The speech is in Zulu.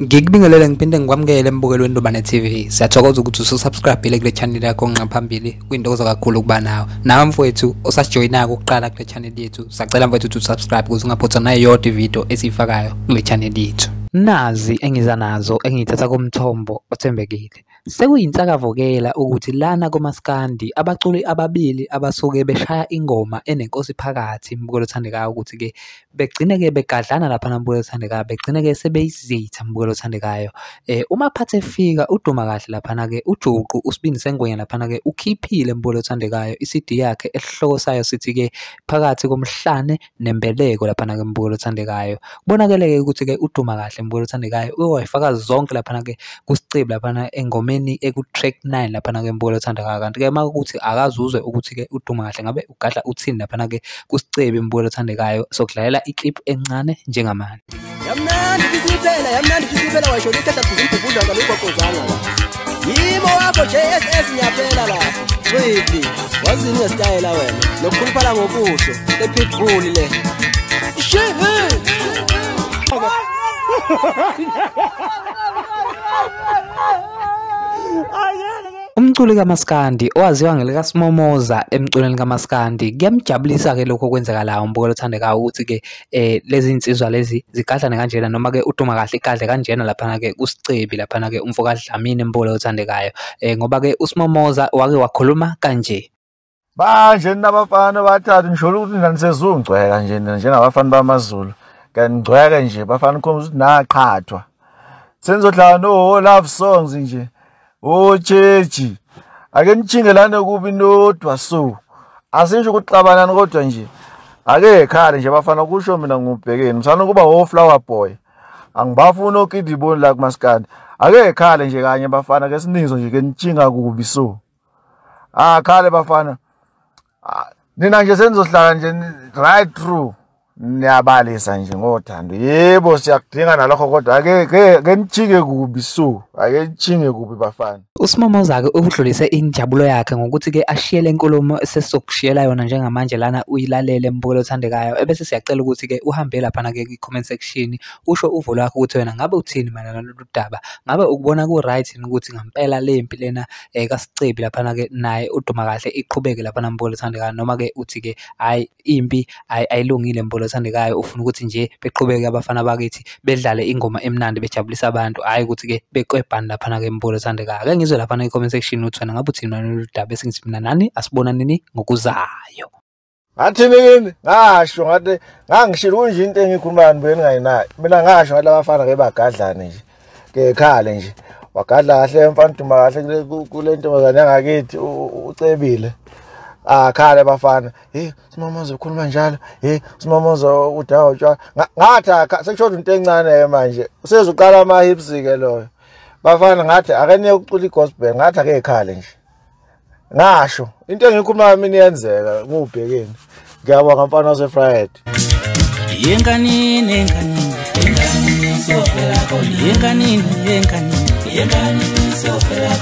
Ngikubingelele ngiphinde ngikwamukele embukelweni Ndubane TV. Siyathokoza ukuthi ususubscribe kule channel yakho ngaphambili. Kuyintokozo kakhulu ukuba nawe. Nawe mfowethu osasijoyinayo ukuqala kule channel yethu, sacela mfowethu ukuthi usubscribe ukuze ungaphothwa nayodwa ivideo esiyifakayo kule channel yethu. Nazi engiza nazo engiyithatha kumthombo othembekile. Sekuyinsakavukela ukuthi lana komaskandi abaculi ababili abasuke beshaya ingoma enenkosi phakathi mbukelo othandekayo ukuthi-ke begcine-ke begadlana laphana mbukelo othandekayo, begcine-ke sebeyizitha mbukelo othandekayo. Uma phathe efika uduma kahle laphana-ke uJuqu uSibindi Sengwenya laphana-ke ukhiphile mbukelo othandekayo i-CD yakhe esihloko sayo sithi-ke phakathi komhlane nembeleko laphana-ke mbukelo othandekayo. Kubonakele-ke ukuthi-ke uduma kahle mbukelo othandekayo uye wayifaka zonke laphana-ke kuSicebi laphana engomeni eku-track 9 laphana-ke mbukelo othandekayo. Kanti-ke uma kuwukuthi akazuzwe ukuthi-ke uduma kahle ngabe ugadla uthini laphana-ke kuSicebi mbukelo othandekayo. Sokudlalela iclip encane njengamanje. Yamnandi kisiphela, yamnandi kisiphela washo ukhetha kuzimbubudla ngalugqoqozanga la. Yimo wakho JSS ngiyaphela lapho. Cwibi, wazini ngesitayela wena. Lokukhuluphala ngobuso, epitbull le. Shehe. Umculi kaMaskandi owaziwa ngelikaSimomoza emculweni kaMaskandi, kuyamjabulisa-ke lokho okwenzakalayo mbukelo othandekayo ukuthi-ke lezi nsizwa lezi zigadlane kanjena noma-ke uduma kahle igadle kanjena laphana-ke kuSicebi laphana-ke umfo kaDlamini mbukelo othandekayo, ngoba-ke uSimomoza wake wakhuluma kanje. Manje nabafana bathathu ngisho ukuthi nanisezungcweka nje njengabafana bamaZulu, kanigcweke nje bafana khomba ukuthi naqhathwa. Senizodlala no love songs nje. Ochechi ake nitshingelane kubi nodwa so asinje ukuxabanana kodwa nje ake ekhale nje bafana kusho mina ngubhekeni msana kuba wo flower boy angibafuni okidiboni la kumaskandi ake ekhale nje kanye bafana ke sinizo nje ke nitshinga kubi so akhale bafana nina nje senizohlala nje right through niyabalisa nje ngothando. Yebo siyakudinga nalokho kodwa ake ke nitshinge kubi so ake nitshinge kubi bafana. USimomoza-ke udlulise injabulo yakhe ngokuthi-ke ashiye le nkulumo esesizokushiyela yona njengamanje lana uyilalele mbukelo othandekayo, ebese siyacela ukuthi-ke uhambe laphana-ke kwi-comment section usho uvo lwakho ukuthi wena ngabe uthini mayelana nalolu daba, ngabe ukubona ku-right yini ukuthi ngampela le mpi lena kaSicebi laphana-ke naye uduma kahle iqhubeke laphana mbukelo othandekayo, noma-ke uthi-ke hhayi impi ayilungile mbukelo othandekayo, ufuna ukuthi nje beqhubeke abafana bakithi bedlale ingoma emnandi bejabulisa abantu, hhayi ukuthi-ke beqwebhani laphana-ke mbukelo othandekayo. Ake ngizwe laphana i-comment section uthi wena ngabe uthini nalolu daba, esingithi mina nani asibonanini ngokuzayo. Ngathini kini? Ngasho ngathi ngangishilo kunje into engikhuluma nani ngayinayo. Mina ngasho ngathi abafana ke bagadlane nje. Ke khale nje. Wagadla kahle mfana duma kahle kule ntombazane yangakithi ucebile. Akhale bafana. Hey, Simomoza ukhuluma njalo. Hey, Simomoza udawa utshwala. Ngathi sekushoda into encane ke manje. Usezoqala ama hips ke loyo. Bafana ngathi ake niye ukucula igospel, ngathi ake ekhale nje. Ngasho into engikhuluma mina iyenzeka ngubhekeni. Ngiyabonga mfana waseFriday. Yenkanini yenkanini yenkanini sofela khona yenkanini yenkanini yenkanini sofela.